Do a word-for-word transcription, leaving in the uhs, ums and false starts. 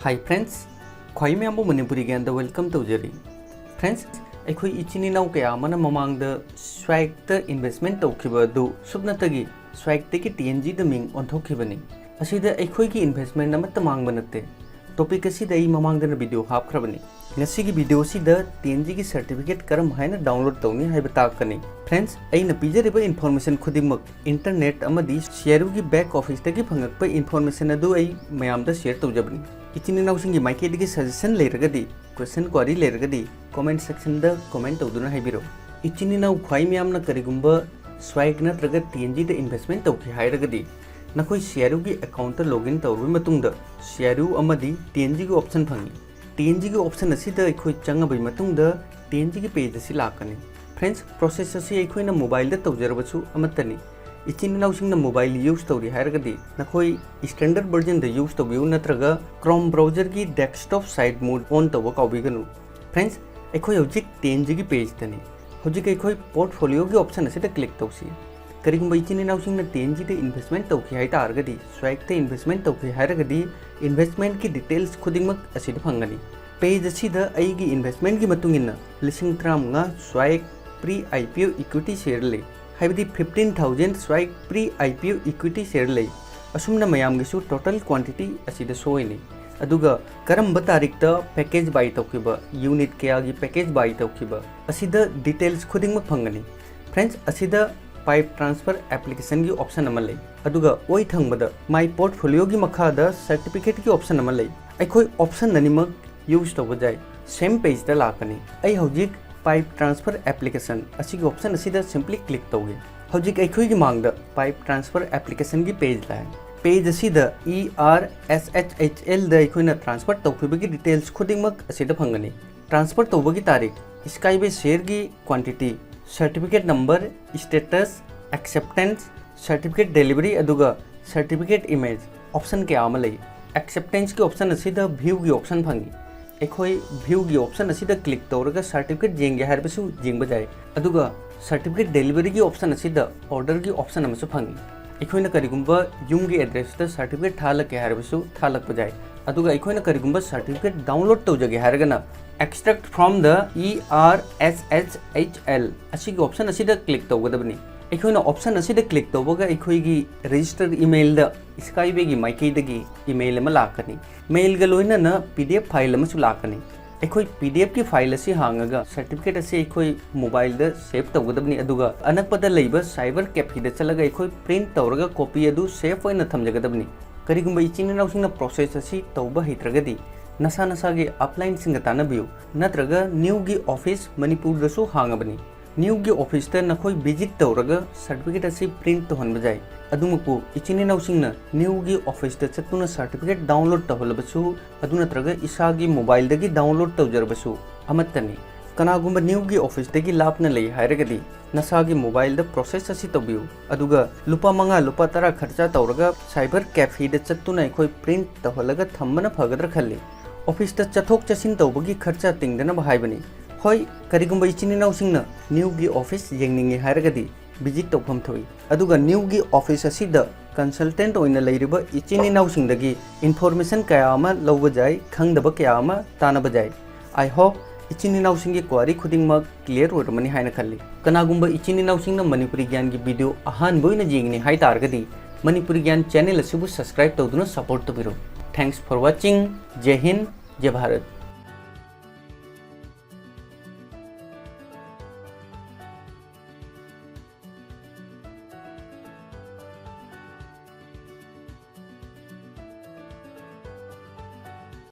Hi friends, ꯈ꯭ꯋꯥꯏ ꯃꯌꯥꯝꯕꯨ Manipuri ꯒ꯭ꯌꯥꯟꯗ welcome ꯇꯧꯖꯔꯤ꯫ Friends, ꯑꯩꯈꯣꯏ ꯏꯆꯤꯟ ꯏꯅꯥꯎ ꯀꯌꯥ ꯑꯃꯅ ꯃꯃꯥꯡꯗ Swagꯇ investment ꯇꯧꯈꯤꯕ ꯑꯗꯨ ꯁꯨꯞꯅꯇꯒꯤ Swagꯇꯒꯤ TNGꯗ ꯃꯤꯡ ꯑꯣꯟꯊꯣꯛꯈꯤꯕꯅꯤ꯫ ꯑꯁꯤꯗ ꯑꯩꯈꯣꯏꯒꯤ investment ꯑꯃꯠꯇ ꯃꯥꯡꯕ ꯅꯠꯇꯦ꯫ Topic ꯑꯁꯤꯗ ꯑꯩ ꯃꯃꯥꯡꯗꯅ video ꯍꯥꯞꯈ꯭ꯔꯕꯅꯤ꯫ ꯉꯁꯤꯒꯤ video ꯑꯁꯤꯗ TNGꯒꯤ certificate ꯀꯔꯝ ꯍꯥꯏꯅ download ꯇꯧꯅꯤ ꯍꯥꯏꯕ ꯇꯥꯛꯀꯅꯤ꯫ Friends, ꯑꯩꯅ ꯄꯤꯖꯔꯤꯕ information ꯈꯨꯗꯤꯡꯃꯛ internet ꯑꯃꯗꯤ CRUꯒꯤ back officeꯇꯒꯤ ꯐꯪꯉꯛꯄ information ꯑꯗꯨ ꯑꯩ ꯃꯌꯥꯝꯗ share ꯇꯧꯖꯕꯅꯤ꯫ ꯏꯆꯤꯟ ꯏꯅꯥꯎꯁꯤꯡꯒꯤ ꯃꯥꯏꯀꯩꯗꯒꯤ suggestion ꯂꯩꯔꯒꯗꯤ, question query ꯂꯩꯔꯒꯗꯤ comment sectionꯗ comment ꯇꯧꯗꯨꯅ ꯍꯥꯏꯕꯤꯔꯛꯎ꯫ ꯏꯆꯤꯟ ꯏꯅꯥꯎ ꯈ꯭ꯋꯥꯏ ꯃꯌꯥꯝꯅ ꯀꯔꯤꯒꯨꯝꯕ Swag ꯅꯠꯇ꯭ꯔꯒ TNGꯗ investment ꯇꯧꯈꯤ ꯍꯥꯏꯔꯒꯗꯤ, ꯅꯈꯣꯏ CRUꯒꯤ accountꯇ login ꯇꯧꯔꯕ ꯃꯇꯨꯡꯗ CRU ꯑꯃꯗꯤ TNGꯒꯤ option ꯐꯪꯏ꯫ TNGꯒꯤ option ꯑꯁꯤꯗ ꯑꯩꯈꯣꯏ ꯆꯪꯉꯕꯒꯤ ꯃꯇꯨꯡꯗ TNGꯒꯤ page ꯑꯁꯤ ꯂꯥꯛꯀꯅꯤ꯫ Friends, process ꯑꯁꯤ ꯑꯩꯈꯣꯏꯅ mobileꯗ ꯇꯧꯖꯔꯕꯁꯨ ꯑꯃꯠꯇꯅꯤ꯫ ꯏꯆꯤꯟ ꯏꯅꯥꯎꯁꯤꯡꯅ mobile use ꯇꯧꯔꯤ ꯍꯥꯏꯔꯒꯗꯤ ꯅꯈꯣꯏ standard versionꯗ use ꯇꯧꯕꯤꯌꯨ ꯅꯠꯇ꯭ꯔꯒ Chrome browserꯒꯤ desktop site mode on ꯇꯧꯕ ꯀꯥꯎꯕꯤꯒꯅꯨ꯫ Friends, ꯑꯩꯈꯣꯏ ꯍꯧꯖꯤꯛ TNGꯒꯤ pageꯇꯅꯤ꯫ ꯍꯧꯖꯤꯛ ꯑꯩꯈꯣꯏ portfolioꯒꯤ option ꯑꯁꯤꯗ click ꯇꯧꯁꯤ꯫ ꯀꯔꯤꯒꯨꯝꯕ ꯏꯆꯤꯟ ꯏꯅꯥꯎꯁꯤꯡꯅ TNGꯗ investment ꯇꯧꯈꯤ ꯍꯥꯏ ꯇꯥꯔꯒꯗꯤ, Swagꯇ investment ꯇꯧꯈꯤ ꯍꯥꯏꯔꯒꯗꯤ, investmentꯀꯤ details ꯈꯨꯗꯤꯡꯃꯛ ꯑꯁꯤꯗ ꯐꯪꯒꯅꯤ꯫ Page ꯑꯁꯤꯗ ꯑꯩꯒꯤ investmentꯀꯤ ꯃꯇꯨꯡ ꯏꯟꯅ ꯂꯤꯁꯤꯡ ꯇꯔꯥꯃꯉꯥ Swag pre-IPO equity share ꯂꯩ, ꯍꯥꯏꯕꯗꯤ fifteen thousand Swag pre-IPO equity share ꯂꯩ꯫ ꯑꯁꯨꯝꯅ ꯃꯌꯥꯝꯒꯤꯁꯨ total quantity ꯑꯁꯤꯗ ꯁꯣꯏꯅꯤ꯫ ꯑꯗꯨꯒ ꯀꯔꯝꯕ ꯇꯥꯔꯤꯛꯇ package buy ꯇꯧꯈꯤꯕ, unit ꯀꯌꯥꯒꯤ package buy ꯇꯧꯈꯤꯕ, ꯑꯁꯤꯗ details ꯈꯨꯗꯤꯡꯃꯛ ꯐꯪꯒꯅꯤ꯫ Friends, ꯑꯁꯤꯗ pipe transfer applicationꯒꯤ option ꯑꯃ ꯂꯩ꯫ ꯑꯗꯨꯒ ꯑꯣꯏ ꯊꯪꯕꯗ My Portfolioꯒꯤ ꯃꯈꯥꯗ certificateꯀꯤ option ꯑꯃ ꯂꯩ꯫ ꯑꯩꯈꯣꯏ option ꯑꯅꯤꯃꯛ use ꯇꯧꯕ ꯌꯥꯏ꯫ Same pageꯇ ꯂꯥꯛꯀꯅꯤ꯫ ꯑꯩ ꯍꯧꯖꯤꯛ pipe transfer application ꯑꯁꯤꯒꯤ option ꯑꯁꯤꯗ simply click ꯇꯧꯒꯦ꯫ ꯍꯧꯖꯤꯛ ꯑꯩꯈꯣꯏꯒꯤ ꯃꯥꯡꯗ pipe transfer applicationꯒꯤ page ꯂꯥꯛꯑꯦ꯫ Page ꯑꯁꯤꯗ ERSHHLꯗ ꯑꯩꯈꯣꯏꯅ transfer ꯇꯧꯈꯤꯕꯒꯤ details ꯈꯨꯗꯤꯡꯃꯛ ꯑꯁꯤꯗ ꯐꯪꯒꯅꯤ꯫ Transfer ꯇꯧꯕꯒꯤ ꯇꯥꯔꯤꯛ, Skyway shareꯒꯤ quantity, certificate number, status, acceptance, certificate delivery, ꯑꯗꯨꯒ certificate image option ꯀꯌꯥ ꯑꯃ ꯂꯩ꯫ Acceptanceꯀꯤ option ꯑꯁꯤꯗ viewꯒꯤ option ꯐꯪꯏ꯫ ꯑꯩꯈꯣꯏ viewꯒꯤ option ꯑꯁꯤꯗ click ꯇꯧꯔꯒ certificate ꯌꯦꯡꯒꯦ ꯍꯥꯏꯔꯕꯁꯨ ꯌꯦꯡꯕ ꯌꯥꯏ꯫ ꯑꯗꯨꯒ certificate deliveryꯒꯤ option ꯑꯁꯤꯗ orderꯒꯤ option ꯑꯃꯁꯨ ꯐꯪꯏ꯫ ꯑꯩꯈꯣꯏꯅ ꯀꯔꯤꯒꯨꯝꯕ ꯌꯨꯝꯒꯤ addressꯇ certificate ꯊꯥꯍꯜꯂꯛꯀꯦ ꯍꯥꯏꯔꯕꯁꯨ ꯊꯥꯍꯜꯂꯛꯄ ꯌꯥꯏ꯫ ꯑꯗꯨꯒ ꯑꯩꯈꯣꯏꯅ ꯀꯔꯤꯒꯨꯝꯕ certificate download ꯇꯧꯖꯒꯦ ꯍꯥꯏꯔꯒꯅ extract from the E R S H H L ꯑꯁꯤꯒꯤ option ꯑꯁꯤꯗ click ꯇꯧꯒꯗꯕꯅꯤ꯫ ꯑꯩꯈꯣꯏꯅ option ꯑꯁꯤꯗ click ꯇꯧꯕꯒ ꯑꯩꯈꯣꯏꯒꯤ register emailꯗ Skywayꯒꯤ ꯃꯥꯏꯀꯩꯗꯒꯤ email ꯑꯃ ꯂꯥꯛꯀꯅꯤ꯫ Mailꯒ ꯂꯣꯏꯅꯅ P D F file ꯑꯃꯁꯨ ꯂꯥꯛꯀꯅꯤ꯫ ꯑꯩꯈꯣꯏ P D Fꯀꯤ file ꯑꯁꯤ ꯍꯥꯡꯉꯒ certificate ꯑꯁꯤ ꯑꯩꯈꯣꯏ mobileꯗ save ꯇꯧꯒꯗꯕꯅꯤ, ꯑꯗꯨꯒ ꯑꯅꯛꯄꯗ ꯂꯩꯕ cyber cafeꯗ ꯆꯠꯂꯒ ꯑꯩꯈꯣꯏ print ꯇꯧꯔꯒ copy ꯑꯗꯨ safe ꯑꯣꯏꯅ ꯊꯝꯖꯒꯗꯕꯅꯤ꯫ ꯀꯔꯤꯒꯨꯝꯕ ꯏꯆꯤꯟ ꯏꯅꯥꯎꯁꯤꯡꯅ process ꯑꯁꯤ ꯇꯧꯕ ꯍꯩꯇ꯭ꯔꯒꯗꯤ ꯅꯁꯥ ꯅꯁꯥꯒꯤ uplineꯁꯤꯡꯒ ꯇꯥꯟꯅꯕꯤꯌꯨ, ꯅꯠꯇ꯭ꯔꯒ NEWꯒꯤ office ꯃꯅꯤꯄꯨꯔꯗꯁꯨ ꯍꯥꯡꯉꯕꯅꯤ꯫ NEWꯒꯤ officeꯇ ꯅꯈꯣꯏ visit ꯇꯧꯔꯒ certificate ꯑꯁꯤ print ꯇꯧꯍꯟꯕ ꯌꯥꯏ꯫ ꯑꯗꯨꯃꯛꯄꯨ ꯏꯆꯤꯟ ꯏꯅꯥꯎꯁꯤꯡꯅ NEWꯒꯤ officeꯇ ꯆꯠꯇꯨꯅ certificate download ꯇꯧꯍꯜꯂꯕꯁꯨ, ꯑꯗꯨ ꯅꯠꯇ꯭ꯔꯒ ꯏꯁꯥꯒꯤ mobileꯗꯒꯤ download ꯇꯧꯖꯔꯕꯁꯨ ꯑꯃꯠꯇꯅꯤ꯫ ꯀꯅꯥꯒꯨꯝꯕ NEWꯒꯤ officeꯇꯒꯤ ꯂꯥꯞꯅ ꯂꯩ ꯍꯥꯏꯔꯒꯗꯤ ꯅꯁꯥꯒꯤ mobileꯗ process ꯑꯁꯤ ꯇꯧꯕꯤꯌꯨ, ꯑꯗꯨꯒ ꯂꯨꯄꯥ ꯃꯉꯥ, ꯂꯨꯄꯥ ꯇꯔꯥ ꯈꯔꯆ ꯇꯧꯔꯒ cyber cafeꯗ ꯆꯠꯇꯨꯅ ꯑꯩꯈꯣꯏ print ꯇꯧꯍꯜꯂꯒ ꯊꯝꯕꯅ ꯐꯒꯗ꯭ꯔꯥ ꯈꯜꯂꯤ꯫ Officeꯇ ꯆꯠꯊꯣꯛ ꯆꯠꯁꯤꯟ ꯇꯧꯕꯒꯤ ꯈꯔꯆ ꯇꯤꯡꯗꯅꯕ ꯍꯥꯏꯕꯅꯤ꯫ ꯍꯣꯏ, ꯀꯔꯤꯒꯨꯝꯕ ꯏꯆꯤꯟ ꯏꯅꯥꯎꯁꯤꯡꯅ NEWꯒꯤ office ꯌꯦꯡꯅꯤꯡꯉꯤ ꯍꯥꯏꯔꯒꯗꯤ visit ꯇꯧꯐꯝ ꯊꯣꯛꯏ, ꯑꯗꯨꯒ NEWꯒꯤ office ꯑꯁꯤꯗ consultant ꯑꯣꯏꯅ ꯂꯩꯔꯤꯕ ꯏꯆꯤꯟ ꯏꯅꯥꯎꯁꯤꯡꯗꯒꯤ information ꯀꯌꯥ ꯑꯃ ꯂꯧꯕ ꯌꯥꯏ, ꯈꯪꯗꯕ ꯀꯌꯥ ꯑꯃ ꯇꯥꯟꯅꯕ ꯌꯥꯏ꯫ I hope ꯏꯆꯤꯟ ꯏꯅꯥꯎꯁꯤꯡꯒꯤ query ꯈꯨꯗꯤꯡꯃꯛ clear ꯑꯣꯏꯔꯝꯃꯅꯤ ꯍꯥꯏꯅ ꯈꯜꯂꯤ꯫ ꯀꯅꯥꯒꯨꯝꯕ ꯏꯆꯤꯟ ꯏꯅꯥꯎꯁꯤꯡꯅ ꯃꯅꯤꯄꯨꯔꯤ ꯒ꯭ꯌꯥꯟꯒꯤ video ꯑꯍꯥꯟꯕ ꯑꯣꯏꯅ ꯌꯦꯡꯂꯤ ꯍꯥꯏ ꯇꯥꯔꯒꯗꯤ ꯃꯅꯤꯄꯨꯔꯤ ꯒ꯭ꯌꯥꯟ channel ꯑꯁꯤꯕꯨ subscribe ꯇꯧꯗꯨꯅ support ꯇꯧꯕꯤꯔꯣ꯫ Thanks for watching. ꯖꯦ ꯍꯤꯟ, ꯖꯦ ꯚꯥꯔꯠ꯫